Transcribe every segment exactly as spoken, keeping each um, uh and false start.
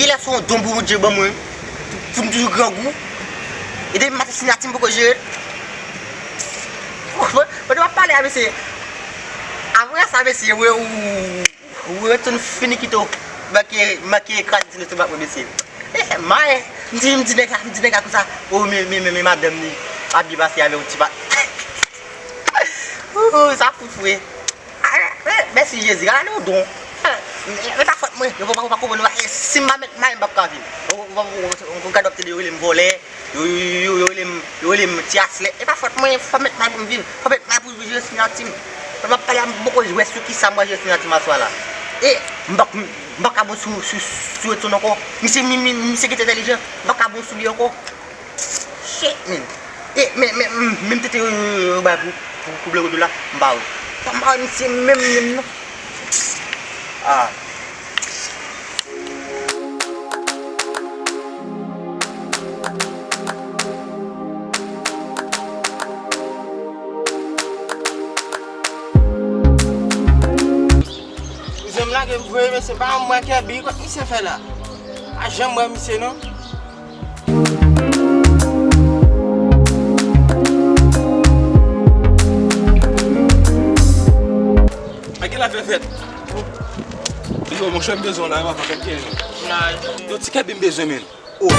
Genlè se yon don Bondye ban mwen pou, pou m toujou grangou. E depi maten siyati m poko jere l. Mwen, mwen te ap pale a mesye. Apre sa, mesye, ou, ou, ou retounen finikito. Manke, manke kraze ti lestomak mwen, mesye. Eh, maye, m di, m di nèg la, m di nèg la konsa. Oh, men, men, men, men madanm li ap byen pase avè yon ti pa. Ooh, sa fout fre. Ah, eh, mèsi Jezi, gade yon don. Eh, men, men pa fòt mwen, yo pa, pa, pa konprann mwen. Eh, si m pa met may, m p ap ka viv. Ou, ou, ou, ou, ou gade w ap tande yo rele m vòlè, yo, yo, yo, yo, yo rele m, yo rele m ti aslè. E pa fòt mwen, fò m met may pou m viv. Fò m met may pou m jere siyati m. Lè m ap pale a, m poko wè sou kisa m pral jere siyati m aswè a la. E, m pa, m pa ka bon sou, sou, sou Edson ankò. Misye, mi, mi, misye ki te entèlijan, m pa ka bon sou li ankò. Shit, man. E, men, men, men, menm tete yo, yo, yo bay pou, pou, pou Blero de la, m pa wè. M pa wè misye menm, menm, non. Ah. Kouzen m lage m voye mesye pa m wè Kèbi, kot misye fè la? Pa janm wè misye non. A ki la fè fèt? Yo, monchè, m bezwen w la, e pa fè fèt gen. Yo, ti Kèbi m bezwen, men. Oh,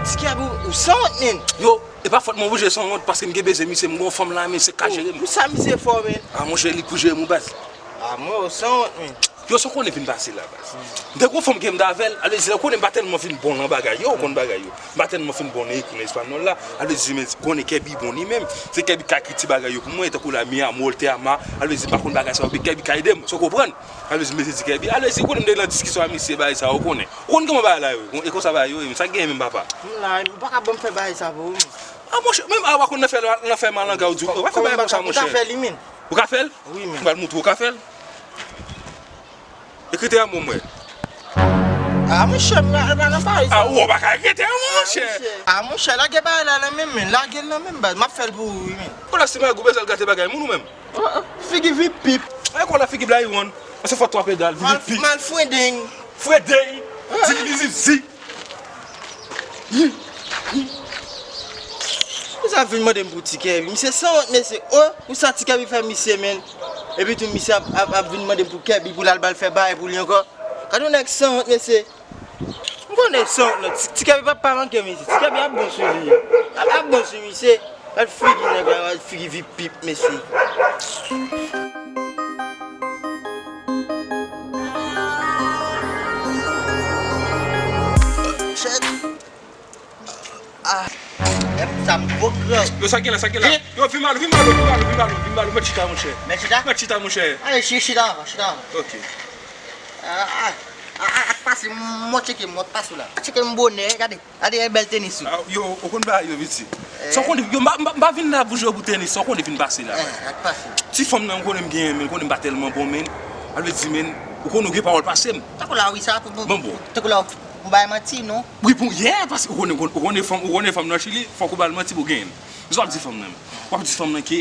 ti Kèbi, ou sanwont, men. Yo, e pa fòt mwen, oblije sanwont, paske m gen bezwen misye, m gon fanm la, men se ka jere m. Pou sa misye fè w, men? Ah, monchè, li pou jere m, wi, baz. Ah, mwen, ou sanwont, men. Yo, sa w konnen vin pase la, baz. M te gon fanm ke m t avè l, ale di, ou konnen m pa tèlman fin bon nan bagay yo, ou konn bagay yo. M pa tèlman fin bon nan ekri nan espanyòl la, ale di, men, konnen Kèbi bon li menm. Se Kèbi ka ekri ti bagay yo pou mwen, tankou la, mi amor, te ama, ale di, m pa konn bagay sa yo, men Kèbi ka ede m, sa w konprann? Ale di, m te di Kèbi, ale di, ou konnen m te nan diskisyon a misye, bagay sa yo, ou konnen. Ou konn kòman bagay la yo, e konsa bagay yo ye, men sa k genyen menm, papa? M la, ou pa ka ban m fè bagay sa pou ou, men. Ah, monchè, menm a w pa konn nan fè, nan fè malanga, ou di, ou pa fè bagay konsa, monchè. Ou ka fè li, men. Ou ka fè l? Wi, men. M pral montre w ka fè l. Ekrite yon mo mwen. Ah, monchè, m pa, m pa nan Paris. Ah, ou pa ka ekrite yon mo, monchè. Ah, monchè, lage bagay la nan men m, men. Lage l nan men m, baz. M ap fè l pou ou, wi, men. Kola si magou bezwen l gate bagay moun ou menm? Oh, oh, figi vipip. Ay, kola figi blayiwonn. An se fwa twa pedal, vipip. Mal, mal fwendeng. Fwendeng. Zigidizizi. Pou sa vin mande m pou Ti Kèbi? Misye sanwont, mesye. Oh, pou sa Ti Kèbi fè misye, men. Epi tou, misye ap, ap, ap vin mande m pou Kèbi, pou l al ba l fè bagay pou li ankò. Gade yon nèg sanwont, mesye. M konnen sanwont, non. Ti, Ti Kèbi p ap pa manke, mesye. Ti Kèbi ap bon sou li. Ap, ap bon sou misye. Gad figi nèg la, gad figi vipip, mesye. Shit. Ah, e pou sa m poko. Yo, sa gen la, sa gen la. Eh? Yo, vin ba l, vin ba l, vin ba l, vin ba l, vin ba l, mèt chita, monchè. Mèt chita? Mèt chita, monchè. Ale, chi-, chita anvan, chita anvan. Ok. Ah, ah, ah, ah, ak pase, m ap tcheke, m ap pase w la. Tcheke m bonè, gade, gade bèl tenis ou. Ah, yo, ou konn bagay yo, piti. Eh. Sa w konnen, yo, m pa, m pa, m pa vin la pou jwe pou tenis, sa w konnen vin pase la. Eh, ak pase. Ti fanm nan, m konnen m genyen, men m konnen m pa tèlman bon, men. Al vle di, men, ou konnen ou gen pawòl pase m. Tankou la, wi, sa, pou, pou, bon, bon. Tankou la, pou bay manti, non? Wi, pou, yeah, paske ou konnen, ou konnen fanm, ou konnen fanm nan Chili, fòk ou ba l manti pou genyen l. Men sa w ap di fanm nan, men. W ap di fanm nan ke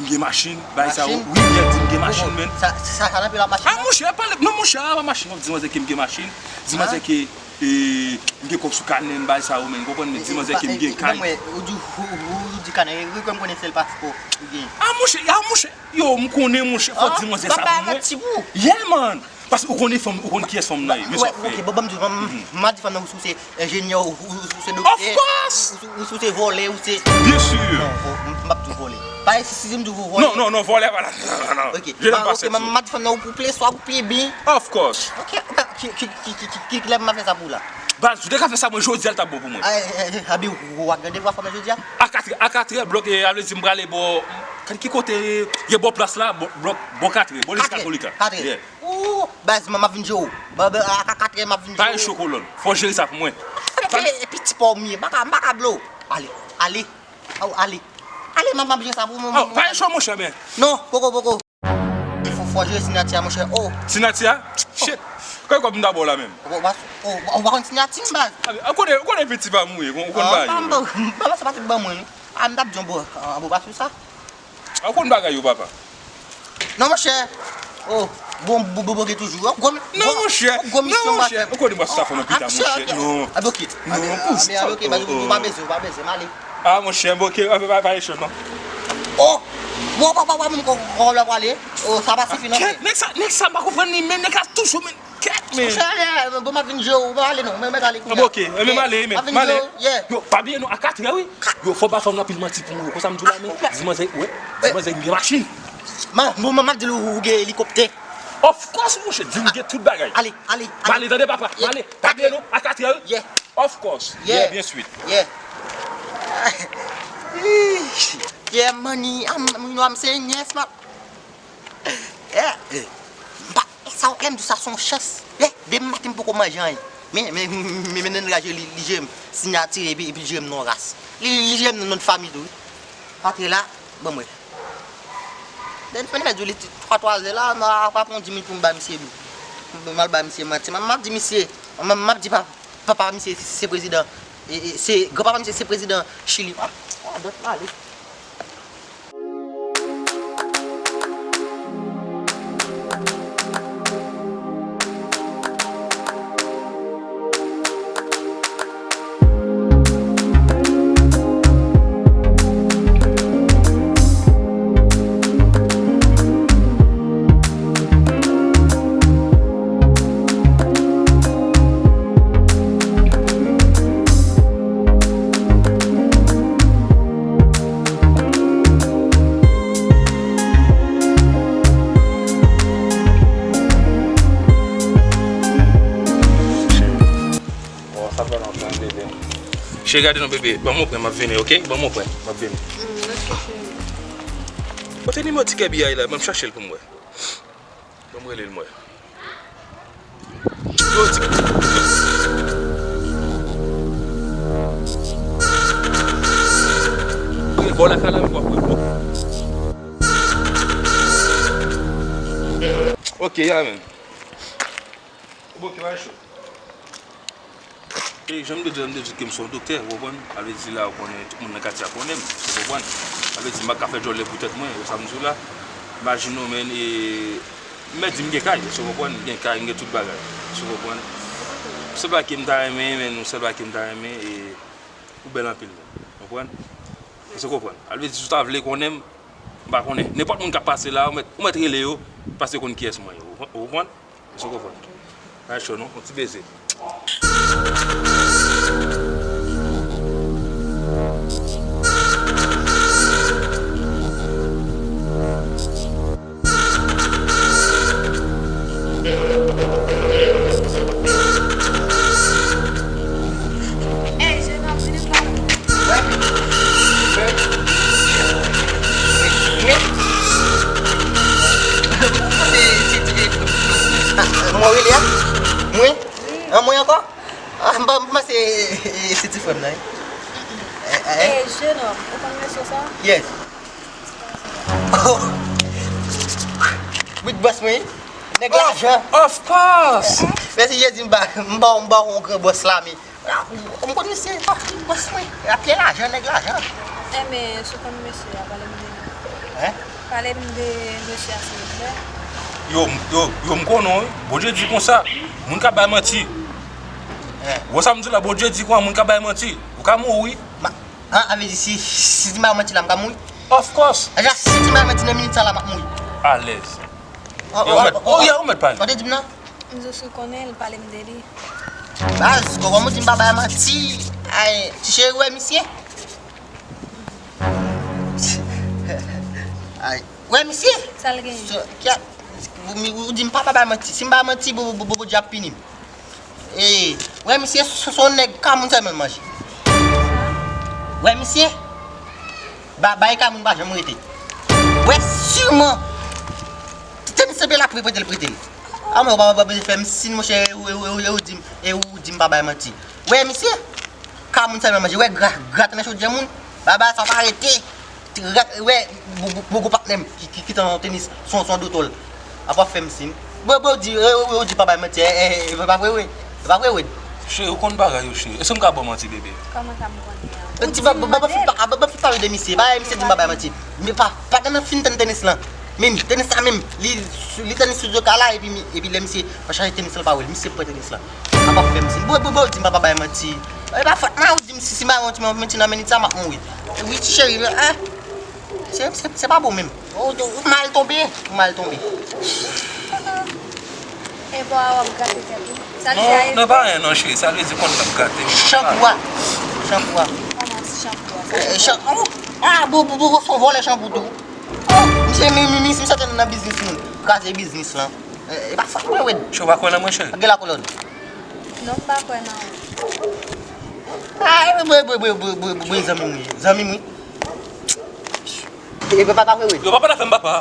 m gen machin, bagay sa yo. Machin? Wi, li ap di m gen machin, men. Sa, sa, sa nan pye l ap mache la? Ah, monchè, pale, non, monchè, a pa machin, w ap di manzè ke m gen machin, di manzè ke, e, m gen kòb sou kanè m, bagay sa yo, men, konprann, men, di manzè ke m gen kay. Ban mwen, ou di, ou, ou, ou di kanè, wi, kòm konnen sèl paspò ou gen. Ah, monchè, ah, monchè, yo, m konnen, monchè, fò di manzè sa pou mwen. Ah, m ap bay manti pou ou. Yeah, man. Paske ou konnen fanm, ou konn kiyès fanm nan ye, men sa w ap fè. Ok, bon, ban m di w, m, m, m ap di fanm nan ou, ou se enjenyè, ou, ou, ou se doktè, of course! Ou, ou, ou se vòlè, ou se... Byen si. Non, vo-, m, m p ap di w vòlè. Pa isi, si m di w vòlè. Non, non, non, vòlè pa la. Non, non, non. Ok, ok, m, m ap di fanm nan ou, ou ple swa ou ple byen. Of course. Ok, ok, ki, ki lè m ap fè sa pou ou la? Baz, ou te ka fè sa mwen jodi a, l t ap bon pou mwen. Ah, eh, eh, eh, abi, ou, ou ak randevou a fanm nan jodi a? A katrè, a katrè, blòk, e, a vle di m prale bò, ki kote, ye bò plas la, bò, blòk, bò katrè, bò legliz katolik la. Katrè, katrè. Yeah. Ooh, baz, m, m ap vin jere w. Ba, ba, a, a katrè m ap vin jere w. Pa e cho kolòn. Fò w jere sa pou mwen. Epi, epi ti pòm ye, m pa ka, m pa ka blow. Ale, ale. Aw, ale. Ale, m ap, m ap jere sa pou mwen. Aw, pa e cho, monchè, men. Non, poko, poko. Fò, fò w jere siyati a, monchè. Oh. Siyati a? Shit. Kòb m ta ba w la menm. Ou, ou, ou, ou pa konn siyati m, baz. Ou konnen, ou konnen piti pa mouri, ou konn ba yo. M pa, m pa, m pa, se pa tout ban mwen, non. A, m t ap di yon bo, yon bo pa sou sa. A, ou konn bagay yo, papa. Non, monchè. Oh. Bon, bon, bon, bon, toujou. Yon gwo, non, monchè. Yon gwo misyon, non, monchè. Ou konnen mwen sa fè nan pita, monchè. Non. Ah, ok. Non, pou sa. Ok, ok, pa bezwen, pa bezwen, m ale. Ah, monchè, ok, pa, pa, pa ale, non. Oh! Wa, wa, wa, wa, moun kon, kon, la, prale. Oh, sa pa sifi, non. Kèt, nèg sa, nèg sa, m pa konprann li, men nèg sa toujou, men, kèt, men. Monchè, bon, m ap vin jwe, ou pa ale, non, men, mèt ale kounye a. Ok, men m ale, men, m ale. Yo, pa bliye, non, a katrè, wi. Yo, fò w pa fè m anpil manti pou mwen, konsa m di w la, men, di manzè, wè, di manzè, m gen machin. Man, bon, man, m ap di l ou, ou gen elikoptè. Of course, monchè, di m gen tout bagay. Ale, ale, ale. M ale, tande, papa, m ale. Pa bliye, non, a katrè, wi. Yeah. Of course. Yeah, byen swit. Yeah. Yeah, money, I'm, you know, I'm saying yes, man. Yeah. M pa, sa, lè m di sa, se yon chans. Yeah, demen maten, m poko manje anyen. Men, men, men, men, nèg la, li, li jere m, sinyati, epi, epi li jere m non ras. Li, li jere m non fanmi tou, wi. Antre la, ban mwen. Dènye fè, mwen di w li twa, twa zè la, m ap pran yon di mil pou m ba misye dou. M al ba misye manti. M ap di misye, m ap di pa, papa misye se prezidan, e, e, se, granpapa misye se prezidan Chili. Ah, ah, dòt la, ale. Bon, sa fè lontan, bebe. Cheri, gade non, bebe. Ban m yon pwen, m ap vini, ok? Ban m yon pwen, m ap vini. Mm, ok, cheri. Kote nimewo ti kè biyay la? Ban m chache l pou m wè. Ban m rele l, m wè. Yo, ti. Wi, bò lakay la, m wè, wè, wè. Ok, ya, men. Bon, ki bagay cho. E jan m te di w, m te di ke m se yon doktè, ou konprann? Sa vle di la, ou konnen, tout moun nan katye a konnen m, ou konprann? Sa vle di m pa ka fè djòlè pou tèt mwen, ou sa m di w la? Imajine w, men, e, m mèt di m gen kay, ou konprann? M gen kay, m gen tout bagay, ou konprann? Yon sèl bagay ke m ta renmen, men, yon sèl bagay ke m ta renmen, e, ou bèl anpil, men, ou konprann? Ou konprann? Sa vle di, si w ta vle konnen m, m pa konnen. Nenpòt moun k ap pase la, ou mèt, ou mèt rele yo, paske yo konn kiyès mwen ye, ou konprann? Èske w konprann? Pa cho non, yon ti beze. Ey, jèn ap vini pa. Mwen rele a? Mwen? An mwen ankò? Ah, m pa, m panse, e, e, se ti frè m nan, wi. E, e, e. Ey, jèn òm, ou konn mesye sa? Yes. Oh. Big boss mwen, wi. Nèg lajan. Of course. Mèsi Jezi, m ba, m ba, m ba yon gran bòs la, men. Ah, m konn misye, ah, big boss mwen. Ap gen lajan, nèg lajan. Enben, si w konn mesye a, pale m de li. Hein? Pale m de mesye a, silvouplè. Yo, m, yo, yo, m konnen w, wi. Bondye di konsa, moun k ap bay manti. Hein? Ou wè sa m di w la, Bondye di konsa, moun k ap bay manti, ou ka mouri, wi. Ma, an, sa vle di si, si m bay manti la, m ka mouri? Of course. Deja, si m bay manti nan minit sa la, m ap mouri. Alèz. Oh, oh, oh, oh, yeah, ou mèt pale. Ou te di m nan? M jis konnen l, pale m de li. Baz, kòman w di m pa bay manti? Ay, ti cheri, ou wè misye? Ay, ou wè misye? Sa l genyen? Ou di m pa, pa bay manti. Si m bay manti, bo, bo, bo, Bondye ap pini m. E, ou wè misye, se, se yon nèg ka moun sèlman l manje. Ou wè misye? Ba, bay ka moun pa janm rete. Ou wè siman. Tenis se byen la, prete l, prete l. A mwen, ou pa, ou pa bezwen fè m sin, monchè, e ou, e ou, e ou, e ou di m, e ou di m pa bay manti. Ou wè misye? Ka moun sèlman manje, ou wè gra, grate nan chodyè moun. Baba, sa pa rete. Ti rat, ou wè, gwo, gwo, gwo, gwo patnè m ki, ki, ki te nan tenis, se yon, se yon dotòl. Apa fè m sin. Bon, bon, ou di, e, e, ou di pa bay manti, e, e, e, pa vre, wi. E pa vre, wi. Cheri, ou konn bagay yo, cheri. Èske m ka ba w manti, bebe? Kòman sa m konnen an? Ou di, ba, ba, ba, ba, ba, ba, pale de misye. Ba, misye di m pa bay manti. Men pa, pa gen nan fin tann tenis lan. Men tenis la menm, li, li tenis sou do ka la, epi, epi lè misye pa chache tenis la, pa wè l, misye pran tenis la. Sa pa fè misye. Bon, bon, bon, di m papa bay manti. E pa fòt mwen, ou di m si, si m bay yon ti manti nan minit sa, m ap mouri. Wi, ti cheri, men, ah, se, se, se pa bon menm. Ou, ou, ou mal tonbe, ou mal tonbe. E bò a w ap grate tèt ou. Sa l di a e Non, pa anyen non, cheri, sa l vle di konn m ap grate. Chanpou a. Chanpou a. Kòman se chanpou a? Eh, chan-, oh, ah, bon, bon, bon, se yon vòlè chanpou tou. Oh, misye, mi, mi, mi, misye te nan biznis moun. Kraze biznis lan. Eh, e pa fòt mwen, Wed. Cheri, w pa kwè nan mwen, cheri? Gen la kolòn. Non, m pa kwè nan ou. Ah, bwe, bwe, bwe, bwe, bwe, bwe, zanmi m wi. Zanmi m wi. E pa, pa vre, Wed. Yo, papa la fè m papa.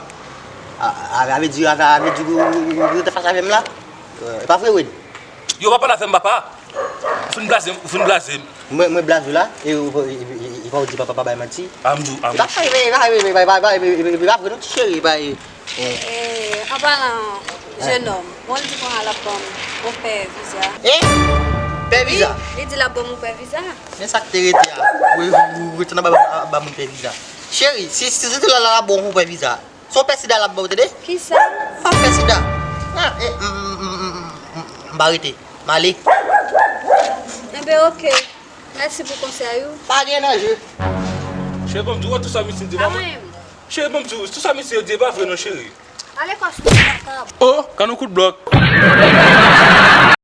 A, a, a vle di, a, a vle di, ou, ou, ou, ou te fas avè m la? Eh, e pa vre, Wed. Yo, papa la fè m papa. Ou fin blaze m, ou fin blaze m. Mwen, mwen blaze w la, e ou, e, e, e, e pa ou di papa pa bay manti. A m di w, a m E pa vre, e pa vre, e pa vre, e pa vre, non, ti cheri, e pa, e, e. E, an palan, jennonm, bon, l di konsa l ap ban m yon pè viza. E? Pè viza? Li di l ap ban m yon pè viza. Men sa k te rete a. Ou, ou, ou rete nan ba, ba, ba moun pè viza. Cheri, si, si se te la, la, la, bon, ou pè viza. Se yon pè sida l ap ba w, tande? Kisa? Pa pè sida. Ah, e, m, m, m, m, m, m pa rete. M ale. Enben, oke. Mèsi pou konsèy ou. Pa gen anje. Cheri, ban m di w, tout sa misye di, Pa pa vre. mwen menm. Cheri, ban m di w, tout sa misye di, e pa vre non, cheri. Ale kòs ou makab. Oh, kan nou kout blòk.